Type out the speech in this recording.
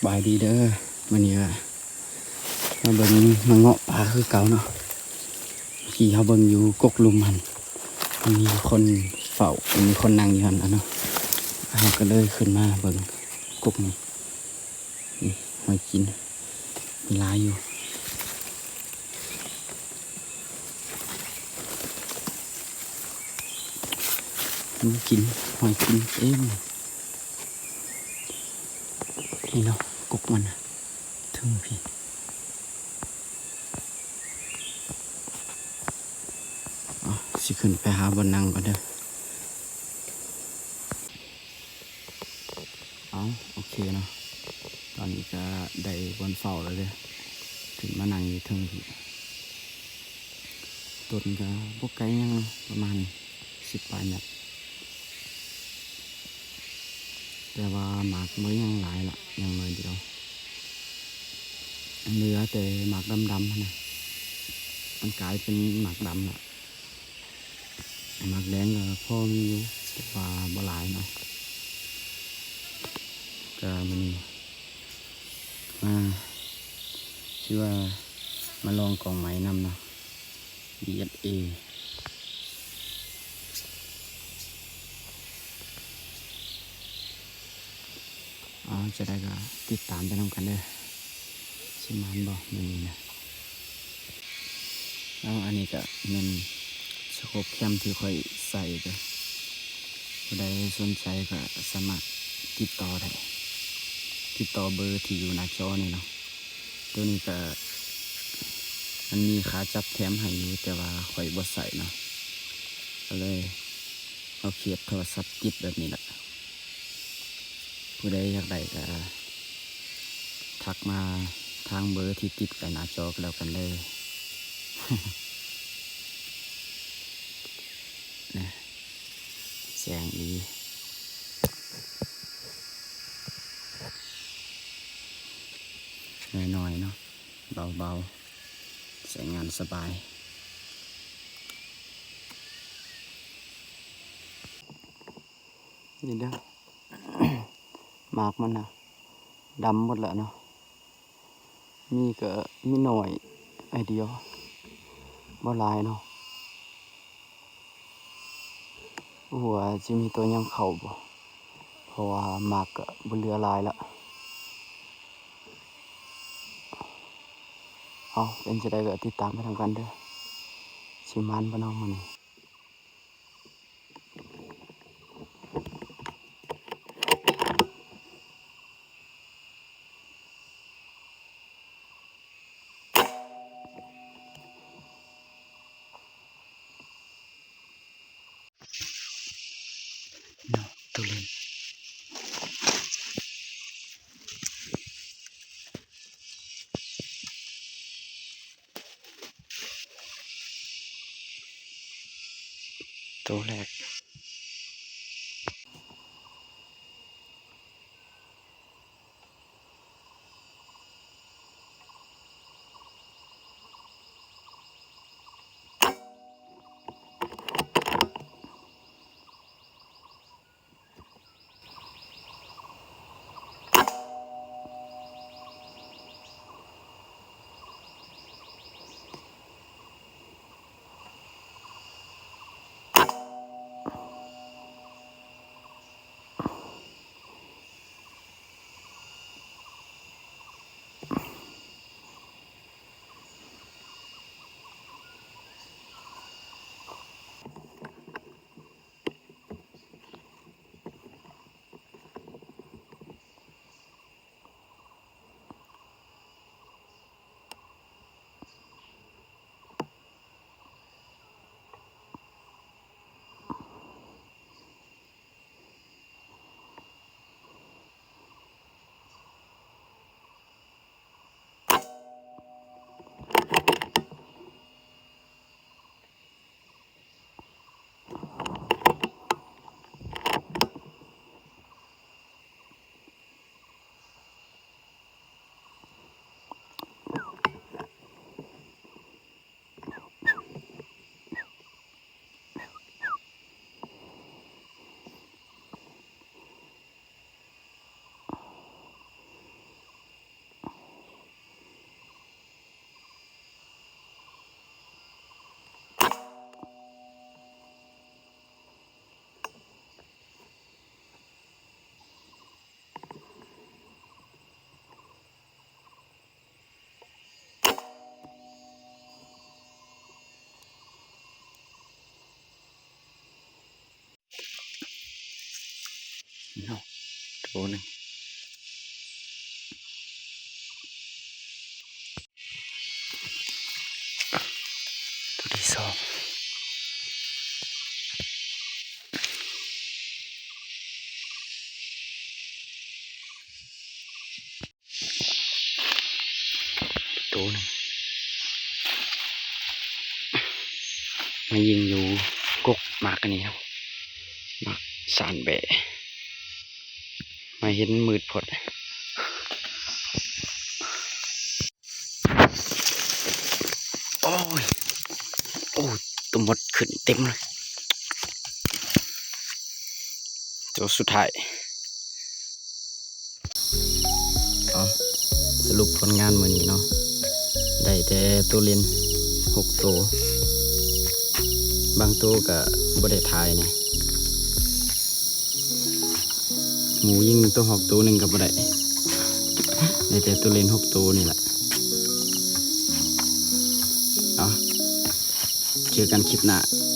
ບາຍດີເດີ ມື້ນີ້ກະມາເບິ່ງ ມາເງາະປາຄືເກົ່າເນາະ. ເມື່ອກີ້ເຮົາເບິ່ງຢູ່ກົກລຸ່ມຫັ້ນ ມີຄົນເຝົ້າ ມີຄົນນັ່ງຢູ່ຫັ້ນລະເນາະ. ເຮົາກະເລີຍຂຶ້ນມາເບິ່ງກົກນີ້ ນີ້ຫອຍກິນ ມີຫຼາຍຢູ່. ມັນກິນ ຫອຍກິນເຕັມນີ້ເນາະ ກົກມັນນະ ເທິງພີ້. ເອົາ ຊິຂຶ້ນໄປຫາບ່ອນນັ່ງກ່ອນເດີ. ເອົາ ໂອເຄເນາະ ຕອນນີ້ກະໄດ້ບ່ອນເຝົ້າແລ້ວເດີ ຂຶ້ນມານັ່ງຢູ່ເທິງພີ້. ຕົ້ນກະບໍ່ໄກຫຍັງເນາະ ປະມານສິບປາຍແມັດ ແຕ່ວ່າໝາກບໍ່ຍັງຫຼາຍລະ ຍັງໜ້ອຍດຽວ ເຫຼືອແຕ່ໝາກດຳໆຫັ້ນນະ ມັນກາຍເປັນໝາກດຳລະ. ໝາກແດງກະພໍມີຢູ່ ແຕ່ວ່າບໍ່ຫຼາຍເນາະ. ກະມື້ນີ້ມາ ຄືວ່າມາລອງກອງໄມ້ນຳເນາະ ບີເອັສເອ. ເອົາ ຈັ່ງໃດກະຕິດຕາມໄປນຳກັນເດີ ຊິໝານບໍ່ມື້ນີ້ນະ. ເອົາ ອັນນີ້ກະແມ່ນສະໂຄບແຄມທີ່ຂ້ອຍໃສ່ເດີ ຜູ້ໃດສົນໃຈກະສາມາດຕິດຕໍ່ໄດ້ ຕິດຕໍ່ເບີທີ່ຢູ່ໜ້າຈໍນີ້ເນາະ. ໂຕນີ້ກະມັນມີຂາຈັບແຖມໃຫ້ຢູ່ ແຕ່ວ່າຂ້ອຍບໍ່ໃສ່ເນາະ ກະເລີຍເອົາເຄສໂທລະສັບຕິດແບບນີ້ລະ. ຜູ້ໃດຢາກໄດ້ກະທັກມາທາງເບີທີ່ຕິດໄວ້ໜ້າຈໍກະແລ້ວກັນເດີ. ນະ ແສງດີ ໜ້ອຍໆເນາະ ເບົາໆ ໃຊ້ງານສະບາຍ. ນີ້ເດີ ໝາກມັນນະ ດຳໝົດແລ້ວເນາະ ມີກະມີໜ້ອຍໜ້ອຍດຽວ ບໍ່ຫຼາຍເນາະ. ບໍ່ຮູ້ວ່າຊິມີຕົວຫຍັງເຂົ້າບໍ່ ເພາະວ່າໝາກກະບໍ່ເຫຼືອຫຼາຍລະ. ເອົາ ເປັນຈັ່ງໃດກະຕິດຕາມໄປນຳກັນເດີ ຊິໝານບໍ່ເນາະມື້ນີ້. ເນາະ ໂຕເລັກ ໂຕແລກ. ເນາະ ໂຕໜຶ່ງ ໂຕທີສອງ ໂຕໜຶ່ງ ມາຍິງຢູ່ກົກໝາກອັນນີ້ເນາະ ໝາກສານແບ້ ມາເຫັນມືດໂພດ. ໂອ້ຍ ໂອ້ຍ ຕົວມົດຂຶ້ນເຕັມເລີຍ ຕົວສຸດທ້າຍ. ເອົາ ສະຫຼຸບຜົນງານມື້ນີ້ເນາະ ໄດ້ແຕ່ໂຕເລນຫົກໂຕ ບາງໂຕກະບໍ່ໄດ້ຖ່າຍແດ່. ໝູຍິງໂຕຮອກໂຕໜຶ່ງກໍບໍ່ໄດ້ ໄດ້ແຕ່ໂຕເລນຫົກໂຕນີ້ແຫຼະ. ເອົາ ເຈີກັນຄລິບໜ້າ.